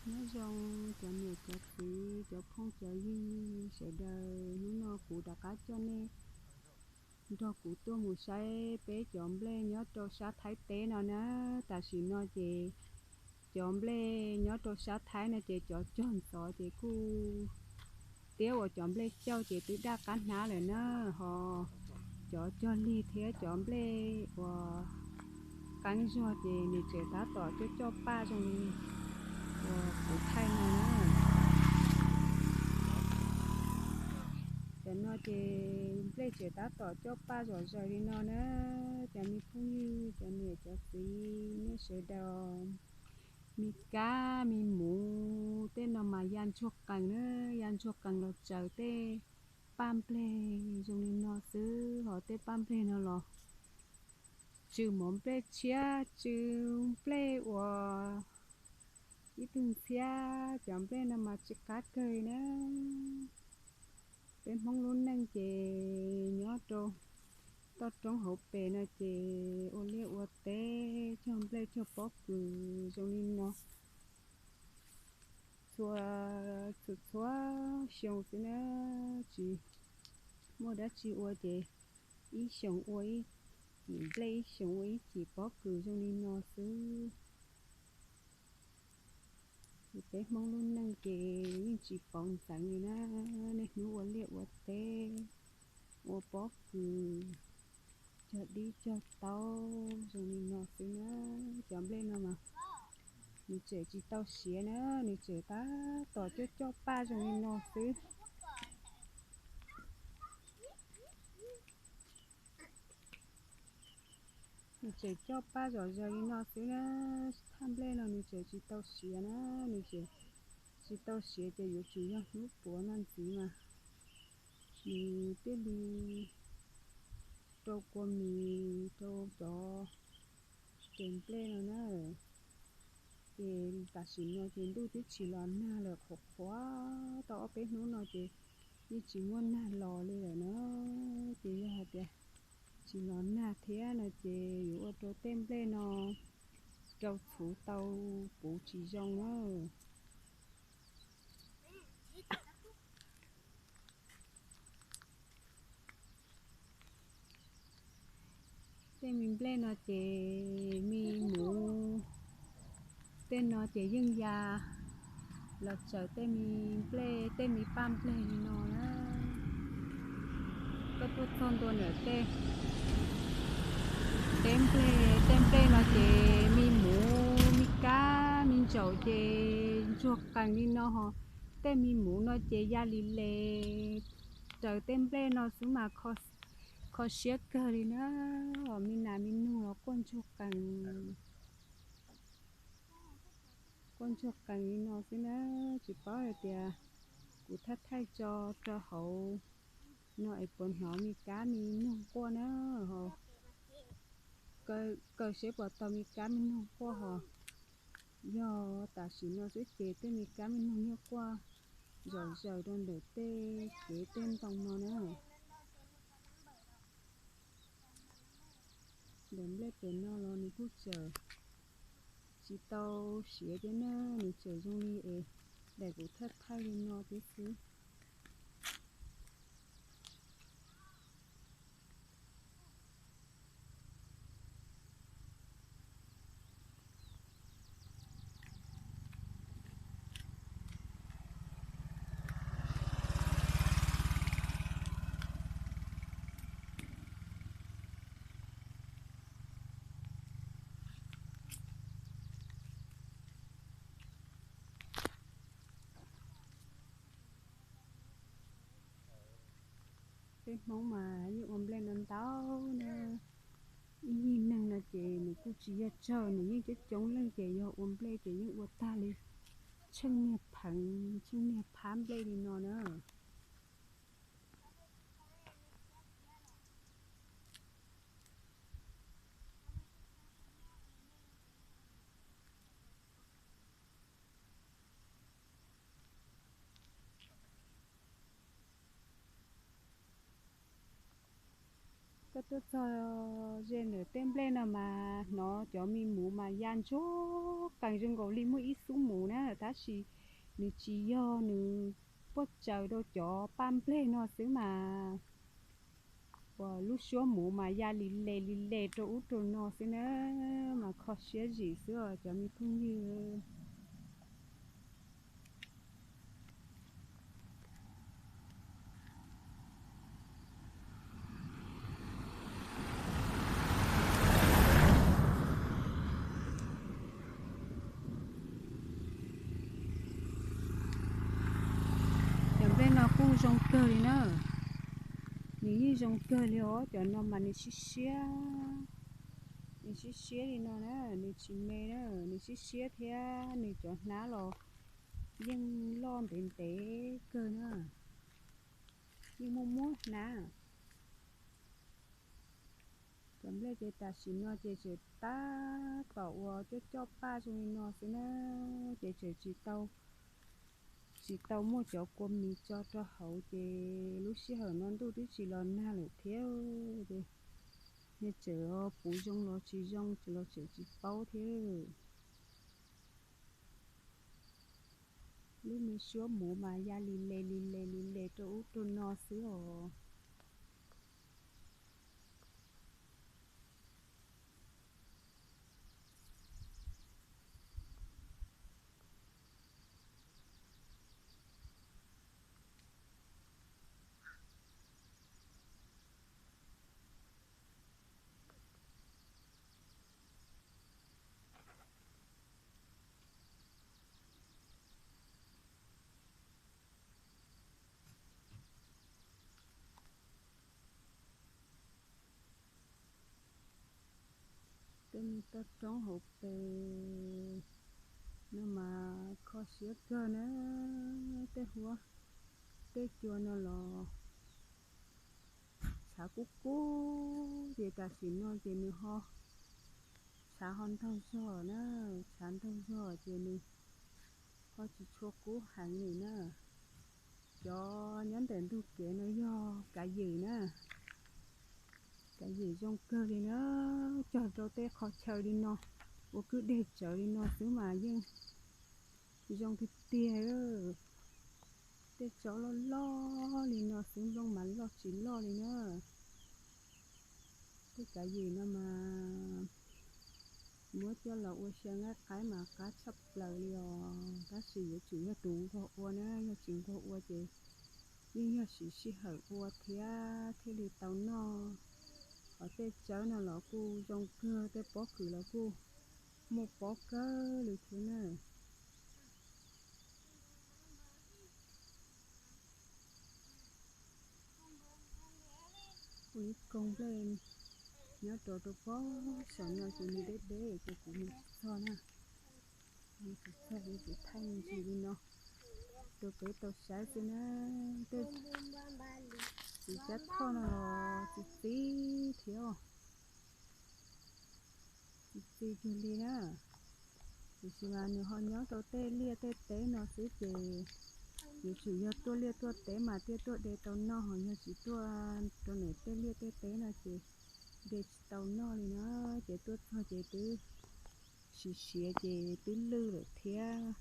Nyob zoo cov niam cov txiv, cov phooj cov ywg sawv daws, hnub no kuv rov qab coj nej nrog kuv tuaj mus saib peb cov nplej nyob rau sab Thaib teb no na. Tam sim no ces cov nplej nyob rau sab Thaib no ces cov cog ntxov ces kuj tiab uas cov nplej cauj ces twb daj qab hnab lawm na, ho cov cog lig thiab cov nplej uas qeeb zog ces nws tseem tab tom coj coj paj zoo li uas kuv thaij no na. Cov no ces nplej tseem tab tom coj paj zom zaws li no na. Cov me phooj ywg, cov niam cov txiv, nej sawv daws, me kab me muv tej no mas ya ntsuag qees na, ya ntsuag qees los tsaws tej paj nplej zoo li no xwb, ho tej paj nplej no los tsw mov nplej tshiab, tsw nplej uas ib tug ntxhiab, cov nplej no mas tsw qab kawg li na. Peb Hmoob lub neej ces nyob rau toj roob hauv pes no ces ua liaj ua teb, cog nplej cog pob kws zoo li no txhua, txhua, txhua xyoo xwb na, tsis muaj dab tsi ua ces ib xyoos ua ib cim nplej, ib xyoos ua ib cim pob kws zoo li no xwb. Ces peb Hmoob lub neej ces yeej tsis pauv ntxeev li na, niaj hnub ua liaj ua teb, ua pob kws, cog dib cog taub zoo li no xwb na. Cov nplej no mas nws tseem tsis tau siav na, nws tseem tab tom coj coj paj zoo li no xwb. Nws tseem coj paj zom zaws li no xwb na. Thaj nplej no nws tseem tsis tau siav na, nws tseem tsis tau siav ces yuav tsum yog hnub puav no ntxiv mas nws thiaj li rau kua mis rau cov tes nplej no na. Ces tam sim no ces ntuj twb tsis los nag lawm, qhuav qhuav tau ob peb hnub no ces yeej tsis muaj nag los li lawm na. Ces yog hais tias tsis los nag thiab no ces yuav ua rau tej nplej no rau txhuv tau puv tsis zoo na. Tej me nplej no ces me muv tej no ces yeej ya los tsaws tej me nplej, tej me paj nplej li no na. Koj tuaj txog ntua ntawm tej teb nplej, tej nplej no ces me muv me kab me ntsaum ces ntsuag qees li no ho. Tej me muv no ces ya li le raws tej nplej no xwb mas kho siab kawg li na. Me nas me noog los quaj ntsuag qees, quaj ntsuag qees li no xwb na. Tsis paub hais tias kuv thaij thaij tso rau hauv no es puas hnov me kab me noog quaj na, ho kaw seb puas tau me kab me noog quaj ho. Yog tam sim no xwb ces tej me kab me noog yeej quaj zom zaws rau ntawm tej kev tej ntoo no na. Ntawm nplej pem no los nws kuj tseem tsis tau siav thiab na, nws tseem zoo li es daim kuv thaij thaij li no thiab xwb. Peb Hmoob mas yeej ua nplej no ntau na. Ib yig neeg no ces nws kuj tsis yog tsawg, nws yeej coob coob leej ces yog ua nplej ces yeej ua tag li tsheej niag pheev tsheej niag phab nplej li no na. Koj tuaj txog ze ntawm tej nplej no mas hnov cov me muv mas ya ntsuag qees zoo nkaus li muaj ib xub muv na, tab sis nws tsis yog, nws puaj tsaws rau cov paj nplej no xwb mas. Uas lub suab muv mas ya li le li le rau ub rau no xwb na, mas kho siab zim xwb os cov me phooj ywg. Cov nplej no kuj zoo kawg li na. Nws yeej zoo kawg li os, cov no mas nws siab siab, nws siab siab li no na, nws tsis me na, nws siab siab thiab nws cov hnab los yeej loj ntev ntev kawg na, yeej muaj muab hnab. Cov nplej ces tam sim no ces tseem tab tom uas coj coj paj zoo li no xwb na, ces tseem tsis tau, tsis tau muaj cov kua mis tso rau hauv ces lub sij hawm no ntuj twb tsis los nag lawm thiab, ces tseem puv zoo los tsis zoo los tseem tsis paub thiab. Lub me suab muv mas ya li le li le li le rau ub rau no xwb os. Tej me toj roob hauv pes no mas kho siab kawg na, tej huab tej cua no los tshav kub kub ces tam sim no ces nws ho tshav ho ntaug zog na, tshav ntaug zog ces nws ho tsis tshua kub heev li na. Cov nyob ntawm ntug kev no yog kav ywm na, kav ywm zoo kawg li na, cog rau tej qhov chaw li no, ua kwj deg tsawv li no xwb mas yeej zoo tiag tiag. Tej tsob loj loj li no xwb nplooj mas loj tsis loj li na. Tej kav ywm no mas muab coj los ua xyaw nqaij qaib mas qab tshaj plaws li os, tab sis yuav tsum yog tus nquag ua na, yog tsis nquag ua ces yeej yog siv sij hawm ua thiab thiaj li tau noj. Hos tej tsawb no los kuj zoo kawg, tej pob kws los kuj muaj pob kawg li thiab na. Ua ib koog nplej nyob rau rau pob saum no ces nws deb deb ces kuv mus tsis txog na. Mus tsis txog ces kuv thaij me ntsis li no rau peb tau saib xwb na. Tej txiv cab thoj no los txi txiv thiab, txi txiv kawg li na. Tiam sis mas nws ho nyob rau tej liaj tej teb no xwb ces yuav tsum yog tuaj liaj tuaj teb mas thiaj tuaj de tau noj, ho yog tsis tuaj rau ntawm tej liaj tej teb no ces de tsis tau noj li na. Ces tuaj txog ces twb siav siav ces twb lwj lawm thiab.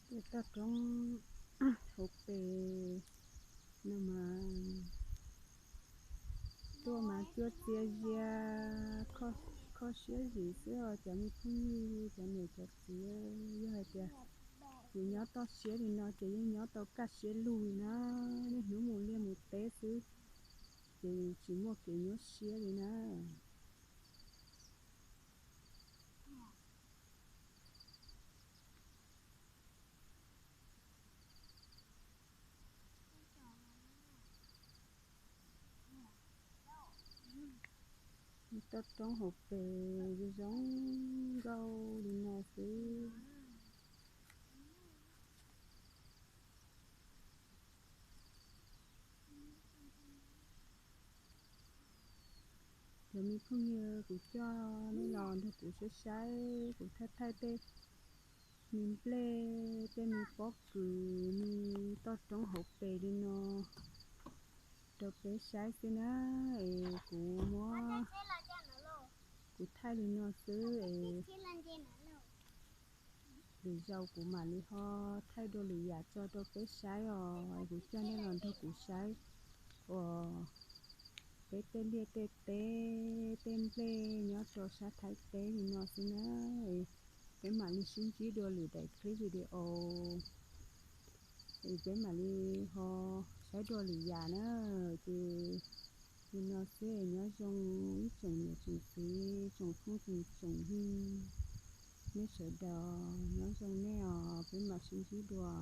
Tej toj roob hauv pes no mas tuaj mas cuab txias zias, kho siab zim xwb os cov me phooj ywg, cov niam cov txiv. Yog hais tias yus nyob toj siab li no ces yeej nyob tau kaj siab lug li na. Niaj hnub mus liaj mus teb xwb ces tsis muaj kev nyuaj siab li na. Toj roob hauv pes zoo nkauj li no xwb. Me phooj ywg, kuv coj nej los nrog kuv saib saib kuv thaij thaij tej me nplej, tej me pob kws, me toj roob hauv pes li no rau peb saib xwb na. Es kuv muab, kuv thaij li no xwb es lwm zaus kuv mam li ho thaij dua lwm yam tso rau peb saib os. Kuv coj nej los nrog kuv saib uas peb tej liaj tej teb, tej nplej nyob rau sab Thaib teb li no xwb na. Peb mam li sib ntsib dua lwm daim clip video es peb mam li ho saib dua lwm yam na. Ces li no xwb, nyob zoo ib tsoom niam tsoom txiv, tsoom phooj tsoom ywg, nej sawv daws, nyob zoo nej os, peb mam sib ntsib dua.